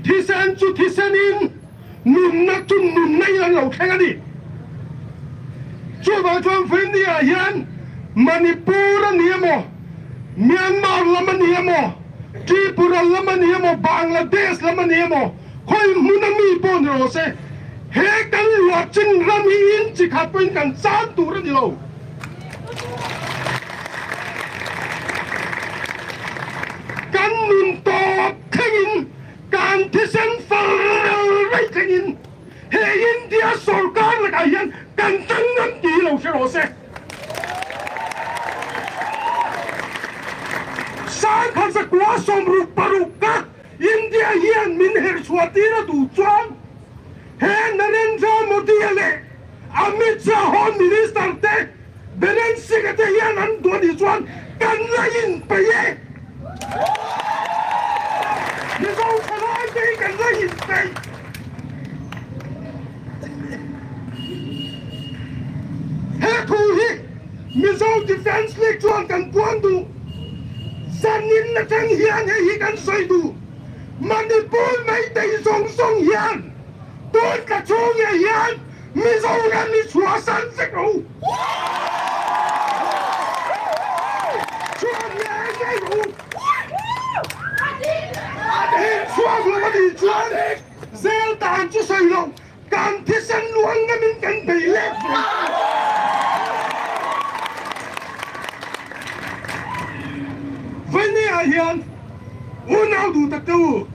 Thisen chu thisenin, nunna chu nunna in an lo thleng a ni. Chuvang chuan Vawinia hian Manipur a ni emaw, Myanmar lam a ni emaw, Tripura lam a ni emaw, Bangladesh lam a ni emaw, khawi hmuna mi pawh ni rawh se, he kan luahchin ram hi in chi khat pawhin kan chan tur a ni lo. Kan nun tawp thlengin, kan thisen fal rei thlengin he India sorkar lakah hian kan tang ngam tih hi lo hre rawh se. Sangkhat zakua 66 ka India hian min herchhuah tir a duh chuan he Narendra Modi-a leh Amit Shah Home Minister te Biren Singh-a te hian an duh a nih chuan kan la inpeih e. Mizo thalai te hi kan la inpeih. He thu hi Mizo Defence League chuan kan puan duh. Zanin atang hian hei hi kan sawi duh. Manipur Meitei zawng zawng hian tun tla chhung ngei hian Mizoram hi chhuahsan vek rawh u. Chhuak ngei ngei rawh u. In chhuak lo a nih chuan zel dan chu sawi lo, kan thisen luang ngamin kan bei let ve. Vawinia hian unau duh tak te u.